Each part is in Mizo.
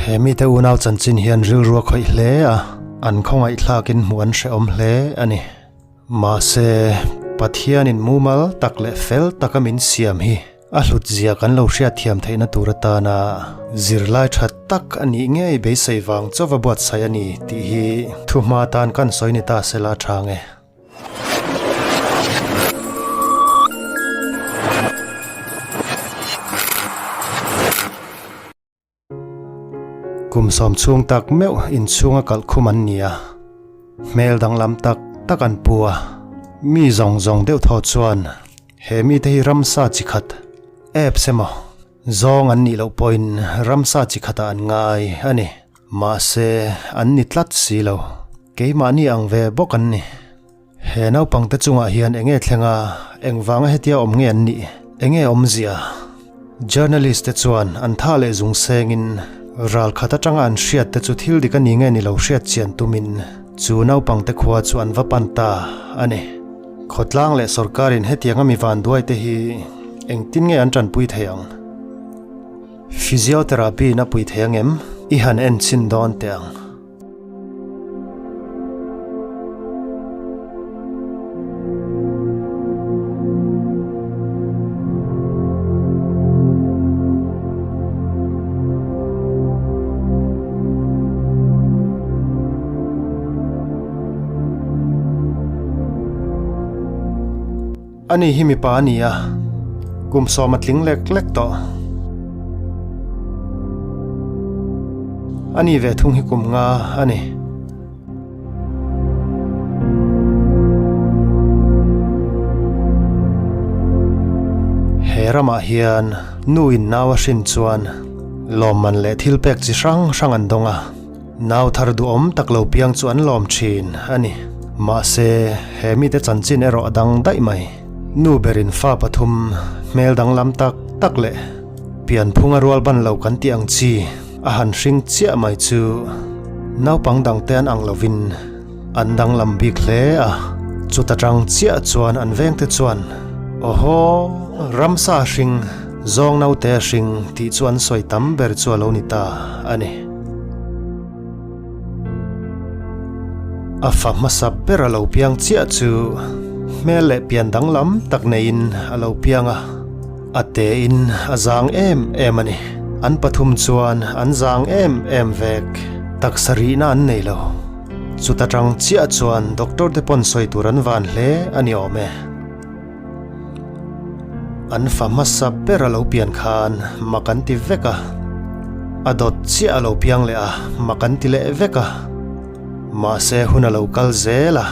He mite unau chanchin hian rilru a khawih hle a, an khawngaihthlakin hmuh an hrehawm hle a ni. Mahse, Pathianin mumal tak leh fel taka min siam hi a hlut zia kan lo hriatthiam theihna tur atana zirlai tha tak a nih ngei beisei vang chauva buatsaih a ni tih hi thuhma atan kan sawi ni ta sela a tha nge. Kum sawm chhung tak meuh inchhunga kalh khum an ni a, hmel danglam tak tak an pu a, mi zawng zawng deuh thaw chuan he mite hi ramsa chi khat apps emaw zawng an nih loh pawhin ramsa chi khatah an ngai a ni. Mahse an ni tlat si lo, keimahni ang ve bawk an ni. He naupangte chungah hian enge thleng a, engvanga hetia awm nge an nih? Enge awmzia? Journalist te chuan an tha leh zung sengin ral khat atanga an hriat te chu thil dik a ni nge ni lo hriat chian tumin chu naupangte khua chu an va pan ta a ni. Khawtlang leh sorkarin hetianga mi vanduai te hi engtin nge an tanpui thei ang? Physiotherapy in a pui thei ang em? I han en chhin dawn teh ang. Ani hi mipa a ni a, kum sawm a tling lek lek tawh. Ani ve thung hi kum nga a ni. He ramah hian nu in nau a hrin chuan lawmman leh thil pek chi hrang hrang an dawng a. Nau thar duhawm tak lo piang chu an lawm thin a ni. Mahse, he mite chanchin erawh a dang daih mai. Nu berin fa pathum, hmel danglam tak tak leh pianphunga rual ban lo kan tih ang chi a han hring chiah mai chu naupang dangte an ang lovin an danglam bik hle a. Chuta tang chiah chuan an vengte chuan, Awhaw, ramsa hring, zawng naute hring tih chu an sawi tam ber chu a lo ni ta a ni. A fa hmasa ber a lo piang chiah chu hmel leh pian danglam tak neiin a lo piang a, a tein a zang em em a ni. An pathum chuan an zang em em vek, taksa rihna an nei lo. Chuta tang chiah chuan doctor te pawn sawi tur an van hle a ni awm e. An fa hmasa ber a lo pian khan mak an ti vek a, a dawt chiah a lo piang leh a, mak an ti leh vek a. Mahse hun a lo kal zel a,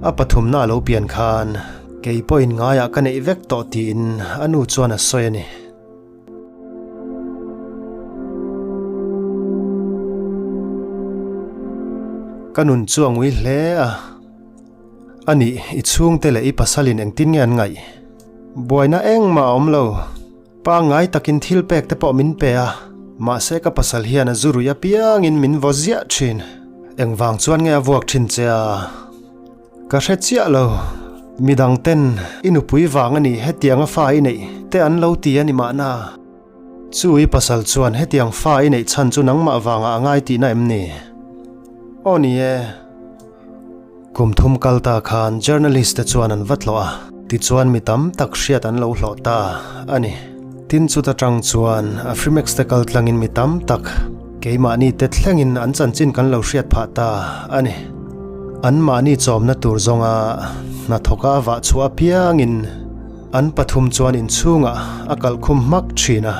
a pathumna a lo pian khan kei pawhin ngaiah ka neih vek tawh tiin a nu chuan a sawi a ni. Ka nun chu a ngui hle a. A nih, i chhungte leh i pasalin engtin nge an ngaih? Buaina engmah a awm lo. Pangngai takin thil pek te pawh min pe a, mahse ka pasal hian a zu rui apiangin min vaw ziah thin. Engvang chuan nge a vuak thin che a? Ka hre chiah lo. Midang ten i nupui vang a ni hetianga fa i neih te an lo ti a ni mahna. Chu i pasal chuan hetiang fa i neih chhan chu nangmah vangah a ngai tihna em ni? Aw ni e. Kum thum kal ta khan journalist te chuan an va tlawh a, tichuan mi tam tak hriat an lo hlawh ta a ni. Tin chuta tang chuan Afrimex te kal tlangin mi tam tak keimahni te thlengin an chanchin kan lo hriat phah ta a ni. Anmahni chawmna tur zawnga hnathawka a vah chhuah apiangin an pathum chuan inchhungah a kalhkhum hmak thin a,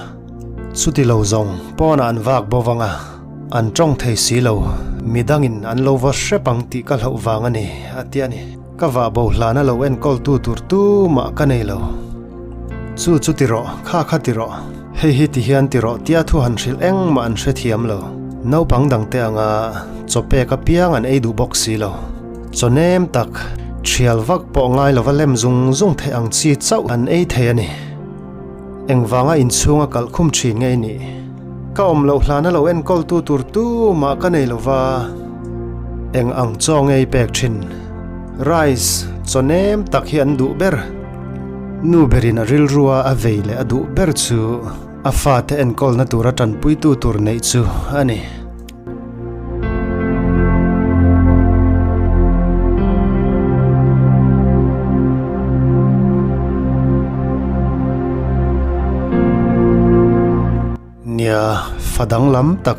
chuti lo zawng pawnah an vak bo vang a. An tawng thei si lo, midangin an lo va hrep ang tih ka hlauh vang a ni, a ti a ni. Ka vah bo hlana lo enkawltu tur tumah ka nei lo. Chu chu ti rawh, kha kha ti rawh, hei hi ti hian ti rawh tia thu han hrilh engmah an hrethiam lo. Naupang dangte anga chaw pek apiang an ei duh bawk si lo. Chaw nem tak, thial vak pawh ngai lova lem zung zung theih ang chi chauh an ei thei a ni. Engvanga inchhunga kalh khum thin nge i nih? Ka awm loh hlana lo enkawltu tur tumah ka nei lova, eng ang chaw nge i pek thin? Rice, chaw nem tak hi an duh ber. Nu berin a rilrua a vei leh a duh ber chu. A fate enkawlna tura tanpuitu tur neih chu a ni. Nia, fa danglam tak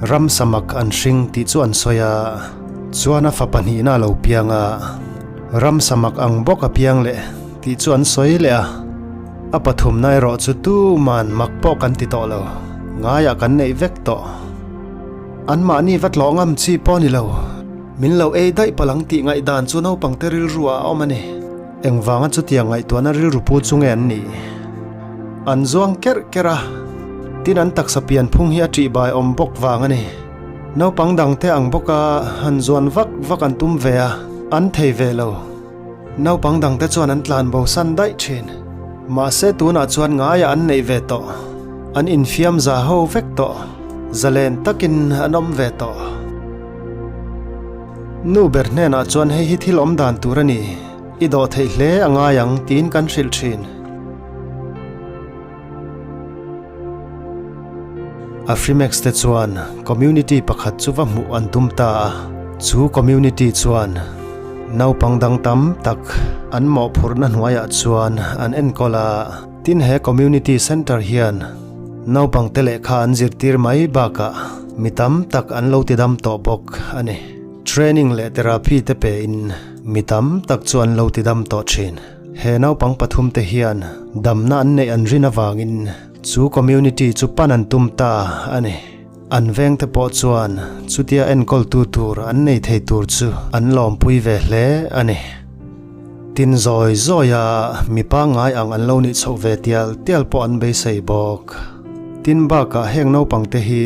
ramsa mak an hring tih chu an sawi a, chuan a fa pahnihna a lo piang a, ramsa mak ang bawk a piang leh tih chu an sawi leh a, a pathumna erawh chu tuman mak pawh kan ti tawh lo, ngaiah kan neih vek tawh. Anmahni va tlawh ngam chi pawh ni lo, min lo ei daih palh ang tih ngaihdan chu naupangte rilru ah a awm a ni. Engvanga chutiang ngaihtuahna rilru pu chu nge an nih? An zuang kerh kerh a, tin an taksa pianphung hi a ṭihbai awm bawk vang a ni. Naupang dangte ang bawka han zuan vak vak an tum ve a, an thei ve lo. Naupang dangte chuan an tlan bosan daih ṭhin. Mahse tunah chuan ngaiah an neih ve tawh. An infiam za ho vek tawh. Zalen takin an awm ve tawh. Nu ber hnenah chuan hei hi thil awm dan tur a ni, i dawh theih hle a ngai ang tiin kan hrilh thin. Afrimex te chuan community pakhat chu va hmuh an tum ta a, chu community chuan naupang dang tam tak an mawhphurhna hnuaiah chuan an enkawl a. Tin he community centre hian naupangte lehkha an zirtir mai bakah mi tam tak an lo tidam tawh bawk a ni. Training leh therapy te pein mi tam tak chu an lo tidam tawh thin. He naupang pathumte hian damna an neih an rin avangin chu community chu pan an tum ta a ni. An vengte pawh chuan chutia enkawltu tur an nei thei tur chu an lawmpui ve hle a ni. Tin zawi zawi a mi pangngai ang an lo nih chhoh ve tial tial pawh an beisei bawk. Tin bakah heng naupang te hi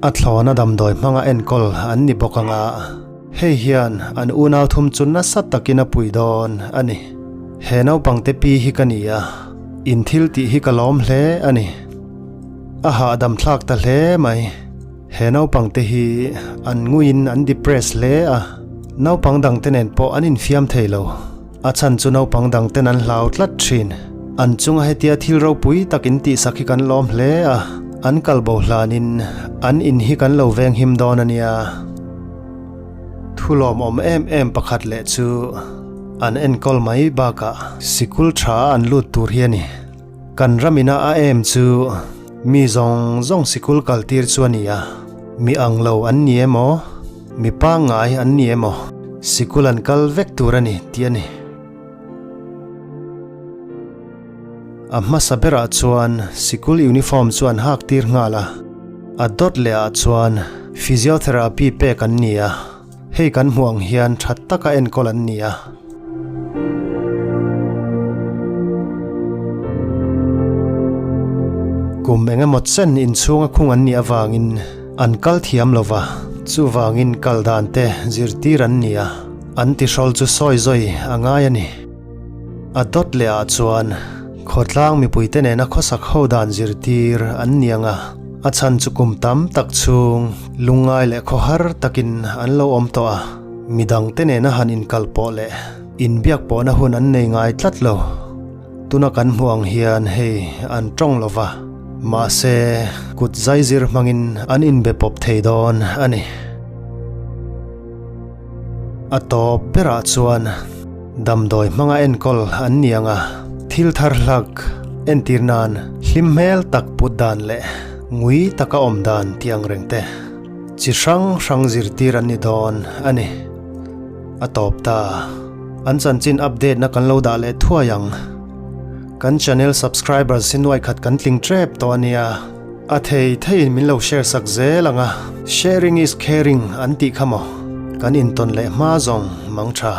a thlawna damdawi hmanga enkawl an ni bawk anga hei hian an unau thum chu nasa takin a pui dawn a ni. He naupang te pi hi ka ni a, in thil tih hi ka lawm hle a ni. A hahdam thlak ta hle mai. He naupang te hi an nguiin an depress hle a, naupang dang te nen pawh an infiam thei lo. A chhan chu naupang dang ten an hlau tlat thin. An chunga hetia thil ropui tak in tihsak hi kan lawm hle a, an kal bo hlanin an in hi kan lo venghim dawn a nia. Thu lawmawm em em pakhat leh chu an enkawl mai bakah sikul tha an lut tur hi a ni. Kan ramina a em chu mi zawng zawng sikul kal tir chu a ni a, mi ang lo an ni emaw, mi pangngai an ni emaw, sikul an kal vek tur a ni tih a ni. A hmasa berah chuan sikul uniform chu an hak tir nghal a, a dawt leh ah chuan physiotherapy pek an ni a. Hei kan hmuh ang hian tha taka enkawl an ni a. Kum eng emaw chen inchhunga khung an nih avangin an kal thiam lo va, chuvangin kal dan te zirtir an ni a, an tihrawl chu sawi zawi a ngai a ni. A dawt leh ah chuan khawtlang mipuite nena khawsak ho dan zirtir an ni ang a, a chhan chu kum tam tak chhung lungngai leh khawhar takin an lo awm tawh a, midangte nena han inkal pawh leh inbiak pawhna hun an nei ngai tlat lo. Tuna kan hmuh ang hian hei an tawng lo va, mahse kut zaizir hmangin an inbe pawp thei dawn a ni. A tawp berah chuan damdawi hmanga enkawl an ni ang a, thil thar hlak entir nan hlim hmel tak put dan leh ngui taka awm dan tih ang reng te chi hrang hrang zirtir an ni dawn a ni. A tawp ta. An chanchin update na kan lo dah leh thuai ang. Kan channel subscribers hi nuai khat kan tling tep tawh a nia. A thei theiin min lo share sak zel ang a, sharing is caring an tih kha maw? Kan intawn leh hma zawng mang tha.